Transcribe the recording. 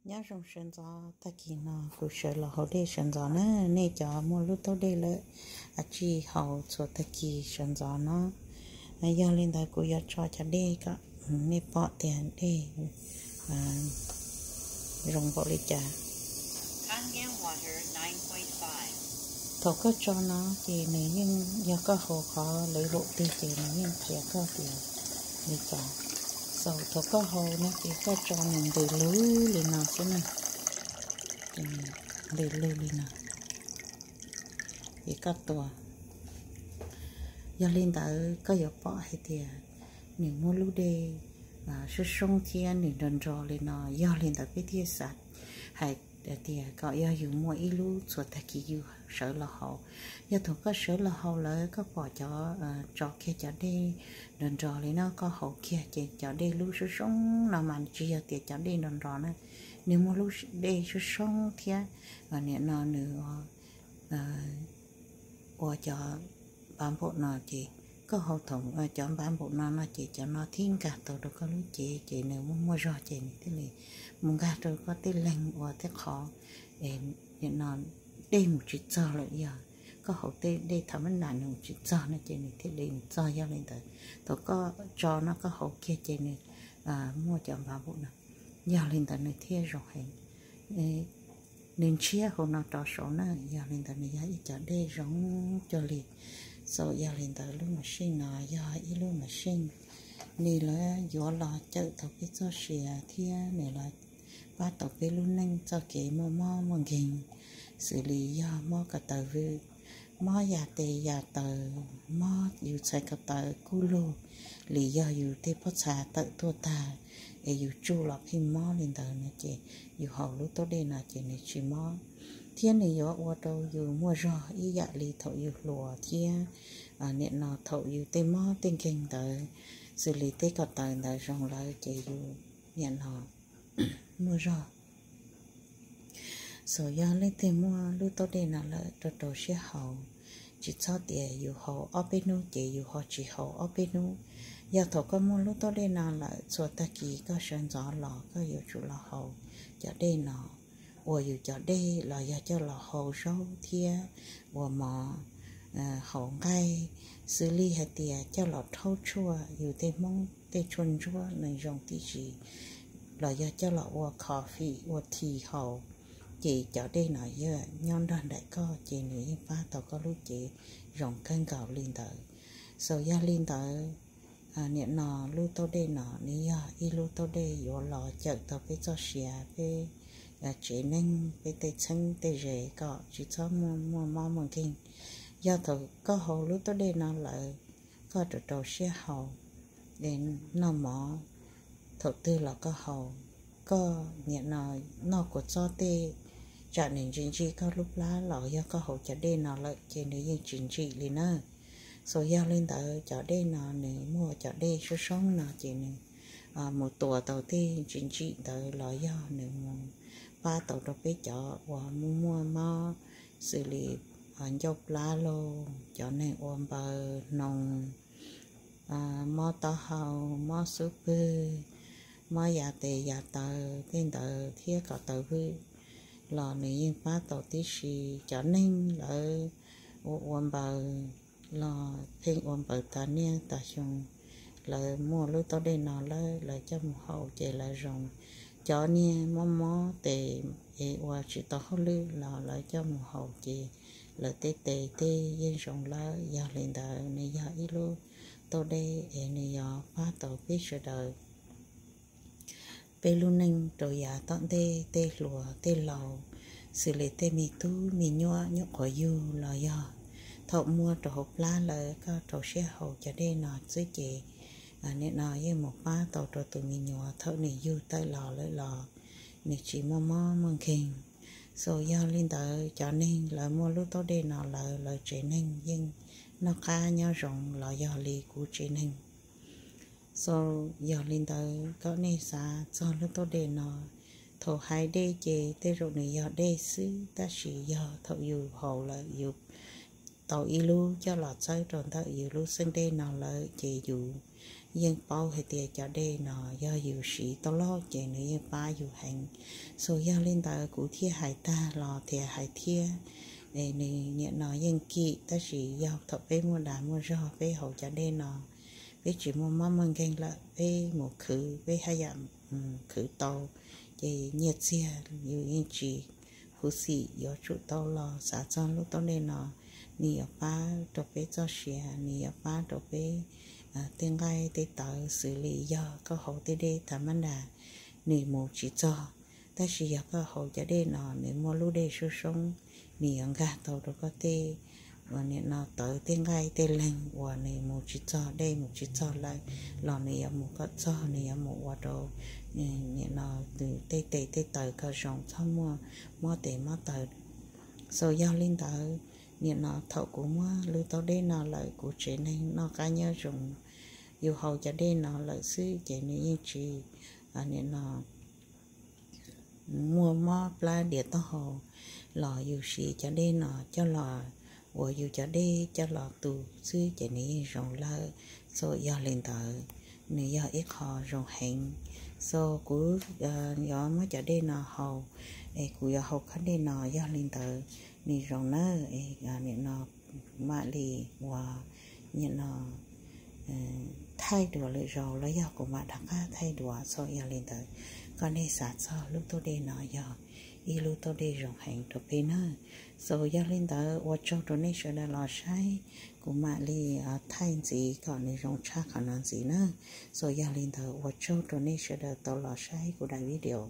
Nyob zoo sawv ntxov, tag kis no kuv sawv los haus dej sawv ntxov na. Nej cov muaj lub taub dej lawm, a, tsij haus txhua tag kis sawv ntxov no. Yog li ntawd kuv yuav tso cov dej kom nej pom tias dej zoo npaum li cas. Thaum koj tso no ces nws yeej, yog koj haus qhov lawv luam twg ces nws yeej qhia koj tias li cas. Xaus thaum koj haus no ces koj tso nws ntws lug li no xwb na. Ntws lug li no, ces koj tua. Yog li ntawd koj yuav pom hais tias nws muaj lub dej soob soob thiab nws nrog nrog li no. Yog li ntawd peb thiaj xav hais tias kom yog yus muaj ib lub txhua tag kis yus sawv los haus. Yog thaum koj sawv los haus lawm koj pom cov, tso kiag cov dej nrog nrog li no, koj haus kiag ces cov dej lub soob soob no mas tsis yog tias cov dej nrog nrog na, nws muaj lub dej soob soob thiab. Nim no nws ua cov npav npaum no ces koj haus thaum cov npav npaum no no ces cov no thiaj nkag tau rau koj lub cev ces nws muaj muaj zog ces nws thiaj li mus nkag rau koj tej leeg ua tej qhov, nim no dej mus tsis txog lawm. Yog koj haus tej dej thaum mab nam nws mus tsis txog no ces nws thiaj li mus txog. Yog li ntawd thaum koj tso no koj haus kiag ces nws muaj cov npav npaum no. Yog li ntawd nws thiaj zoo heev. Nws ntshiab hauv no rov saud na. Yog li ntawd nws yog ib cov dej zoo cuag li. Xaus yog li ntawd lub mas sij no yog ib lub mas sij, nws los yuav los cawm tau peb txoj sia thiab nws los pab tau peb lub neej txoj kev muaj mob muaj nkeeg, xws li yog mob ko taw vwm, mob yas tes yas taw, mob yus txhais ko taw kub lug, li yog yus tej pob txha tawm tuaj tag es yus tsuj los pheej mob li ntawd no ces yus haus lub taub dej no ces nws tsis mob, thiab nws yuav ua rau yus muaj zog ib yam li thaum yus hluas thiab. Nim no thaum yus tej mob tej nkeeg ntawd, xws li tej ko taw ntawd zoo lawm ces yus nim no muaj zog. Xaus yog leej twg muaj lub taub dej no lawm rau rau siab haus, tsis txhob tias yus haus ob peb hnub ces yus ho tsis haus ob peb hnub. Yog thaum koj muaj lub taub dej no lawm txhua tag kis koj sawv ntxov los koj yuav tsum los haus cov dej no, ua yus cov dej los yog coj los hau zaub thiab ua mov, hau nqaij, xws li hais tias coj los rhaub tshuaj yus tej Hmoob tej tshuaj ntsuab nws zoo tib si, los yog coj los ua coffee ua tea haus, ces cov dej no yog nyob nrog nraim koj ces nws yeej pab tau koj lub cev zoo kawg nkaus li ntawd. Xaus yog li ntawd, nim no lub taub dej no nws yog ib lub taub dej yuav los cawm tau peb txoj sia peb tsev neeg peb tej txheeb tej ze kom tsis txhob muaj mob muaj nkeeg. Yog thaum koj haus lub taub dej no lawm, koj rau rau siab haus, noj mov thaum twg los koj haus, koj nim no noj kua txob tej, tsam nws ntsim ntsim koj lub plab los yog koj haus cov dej no lawm ces nws yeej tsis ntsim li na. Xaus yog li ntawd cov dej no nws muaj cov dej soob soob no ces nws mus tua tau tej ntsim ntsim ntawd los yog nws mus pab tau rau peb cov uas muaj muaj mob xws li ncauj plab lauj, cov neeg ua npaws hnoos, mob taub hau, mob xub pwg, mob yas tes yas taw tej ntawd thiab ko taw vwm los nws yeej pab tau tib si. Cov neeg lawv ua ua npaws los pheej ua npaws tas niaj tas xyoo, lawv muaj lub taub dej no lawm lawv coj mus haus ces lawv zoo. Cov niag mob mob tes es ua tsis tau hauj lwm los lawv coj mus haus ces lawv tej tes tej yeej zoo lawm. Yog li ntawd nws yog ib lub taub dej es nws yuav pab tau peb sawv daws peb lub neej rau yav tom ntej, tej hluas tej laus, xws li tej me tub me nyuam nyuam qhuav yug los yog thaum muaj rau hauv plab lawm koj rau siab haus cov dej no xwb ces nim no yeej mus pab tau rau tus me nyuam thaum nws yug tawm los lawm los nws tsis muaj mob muaj nkeeg. Xaus yog li ntawd cov neeg lawv muaj lub taub dej no lawm lawv tsev neeg yeej noj qab nyob zoo los yog li kuv tsev neeg. Xaus yog li ntawd kom nej xav txog lub taub dej no, thaum hais dej ces tej zaum nws yog dej xwb tab sis yog thaum yus haus lawm yus tau ib lub coj los txawb rau ntawm yus lub xeeb dej no lawm ces yus yeej paub hais tias cov dej no yog yus siv tau loj ces nws yeej pab yus heev. So yog li ntawd kuv thiaj hais tag los thiab hais thiab, nws nim no yeej kim, tab sis yog thaum peb muaj dag muaj zog peb haus cov dej no, peb tsis muaj mob muaj nkeeg lawm, peb mus khwv peb haj yam khwv tau, ces nyiaj txiag yus yeej tsis huv xim, yuav tsum tau los xav txog lub tau dej no. Nws yuav pab rau peb txoj sia, nws yuav pab rau peb tej nqaij tej tawv, xws li yog koj haus tej dej tha mab dag nws mus tsis txog, tab sis yog koj haus cov dej no nws muaj lub dej soob soob, nws yuav nkag tau rau koj tej, uas nim no tawv tej nqaij tej leeg uas nws mus tsis txog, dej mus tsis txog lawm, los nws yuav mus kom txog, nws yuav mus ua rau nim no tej tes tej taw kom zoo, txhob muaj mob tes mob taw. So yog li ntawd, nim no thaum kuv muab lub tau dej no lawm kuv tsev neeg noj qab nyob zoo, yus haus cov dej no lawm xwb ces nws yeej tsis, nim no muaj mob plab diav taub hau, los yus siv cov dej no coj los ua yus cov dej coj los tu xwb ces nws yeej zoo lawm. So yog li ntawd, nws yog ib qho zoo heev. So kuv yuav muab cov dej no haus, es kuv yuav haus khob dej no, yog li ntawd nws zoo nawb. Nim no mam li ua, nim no thaij dua lwm zaus los yog kuv mam rov qab thaij dua. So yog li ntawd, kom nej xav txog lub tau dej no yog ib lub tau dej zoo heev rau peb nawb. So yog li ntawd ua tsaug rau nej sawv daws los saib, kuv mam li thaij ntxiv kom nws zoo tshaj qhov no ntxiv nawb. So yog li ntawd ua tsaug rau nej sawv daws tau los saib kuv daim video.